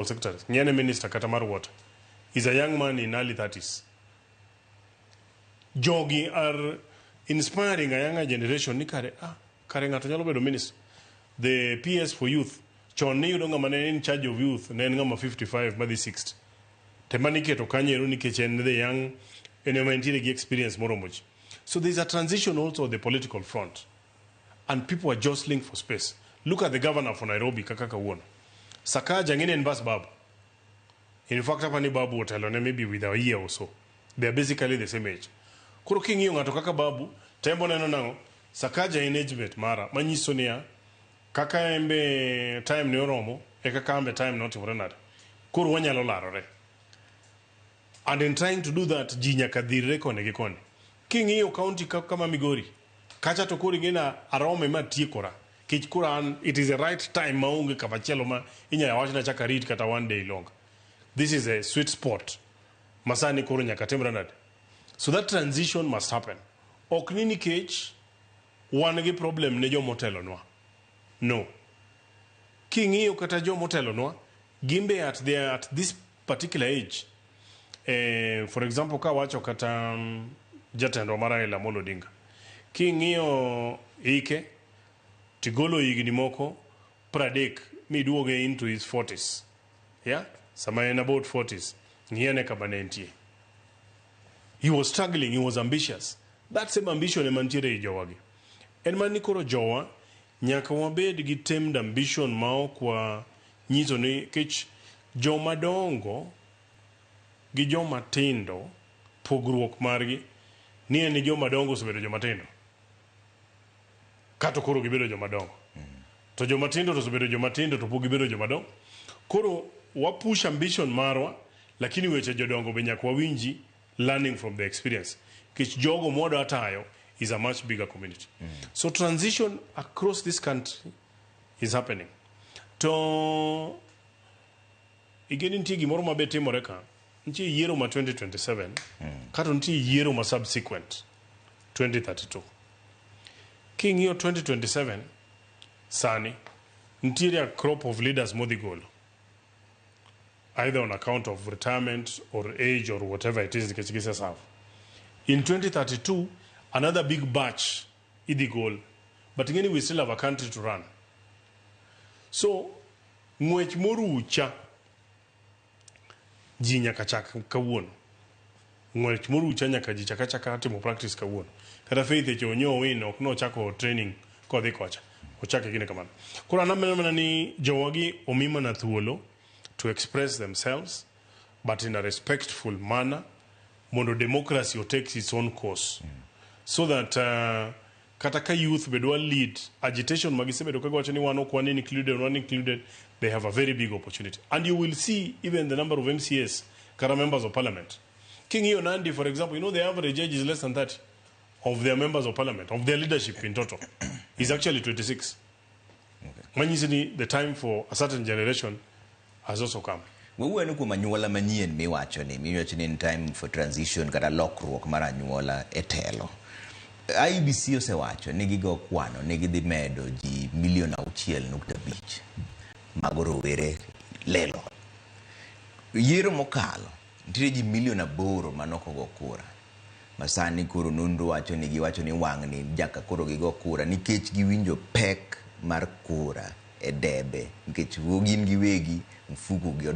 Secretaries, ng'iyane minister kata mar water is a young man in early 30s. Jogi are inspiring a younger generation ni kare, ah, kare ng'ato nyalo bedo minister. The PS for youth, chon niyudo ng'ama ne in charge of youth ne en ng'ama 55 madhi 60. Te mane iketo kanyo ero nikech en the young, en ema entiere gi experience moromo ji. So there is a transition also on the political front and people are jostling for space. Look at the governor for Nairobi kaka kawuono. Sakaja ng'eni en bas Babu. In fact, hapa ni Babu otelone maybe with a year or so. They are basically the same age. Koro king'iyo ng'ato kaka Babu, tembo neno nang'o? Sakaja en age mate mara, manyiso niya, kaka en be time ne oromo, e kaka an be time ne otimore nade. Koro wanyalo larore. And in trying to do that, ji nyaka dhirre koni gi koni. King'iyo county kama Migori, kacha to koro ing'e na arome matiekora. Kech koro an, it is the right time maonge kamachielo ma inyalo wach na chak arit kata one day longer. This is a sweet spot masani koro nyaka timre nade. So that transition must happen. Ok ni nikech wan gi problem ne jomotelonwa. No. King'iyo kata jomotelonwa, gimbe at, their, at this particular age, for example, kawacho kata jatendwa mar Raila Amolo Odinga, king'iyo ike, tigolo higni moko 30 miduoge into his 40s. Yeah? Sama en about 40s, ng'iyane kama ne entie. He was struggling, he was ambitious. That same ambition ema nitiere ei jowagi. En mana ni koro jowa nyaka wabed gi tamed ambition ma ok wanyiso ni kech joma dongo gi joma tindo pogruok margi ni en ni joma dongo osebedo joma tindo kato koro gibedo joma dongo to joma tindo to osebedo joma tindo to pok gibedo joma dongo. Koro wa push ambition marwa, lakini weche jodongo be nyaka wawinji, learning from the experience, nikech jogo mwadwa tayo is a much bigger community. So transition across this country is happening. To igeni nitie gimoro mabe timore ka. Nitie yiero ma 2027 kato nitie yiero ma subsequent 2032. King'iyo 2027 sani nitiere a crop of leaders modhi golo either on account of retirement or age or whatever it is nikech giseserve. In 2032 another big batch idhi gol, but ing'eni we still have a country to run. So ng'wech morucha ji nyaka chak kawuono. Ng'wech morucha nyaka ji chak achaka timo practice kawuono. Kata Faith eche onyo win ok nochako training kodhi kocha. Ochake gine kamano. Koro an aneno mana ni jowagi omi mana thuolo to express themselves but in a respectful manner mondo democracy takes its own course so that kata ka youth be dwa lead agitation ma gisebedo ka giwacho ni wan ok wan included, wan included, they have a very big opportunity. And you will see even the number of MCAs kata members of parliament. King'iyo Nandi, for example, you know the average age is less than 30 of their members of parliament, of their leadership in total is actually 26. Manyiso ni the time for a certain generation has also come. Wawuoyo kuom anyuola manyien miwacho ni en time for transition kata lokruok mar anyuola e telo. IEBC osewacho ni gigo kwano ni gidhi medo ji milion 6.5 mago rowere lelo. Yiero mokalo nitiere ji milion 8 manok ogo kura. Ma sani koro nonro wacho ni giwacho ni wang'ni nyaka koro gigo kura nikech giwinjo pek mar kura e debe nikech gin giwegi mfuko gi.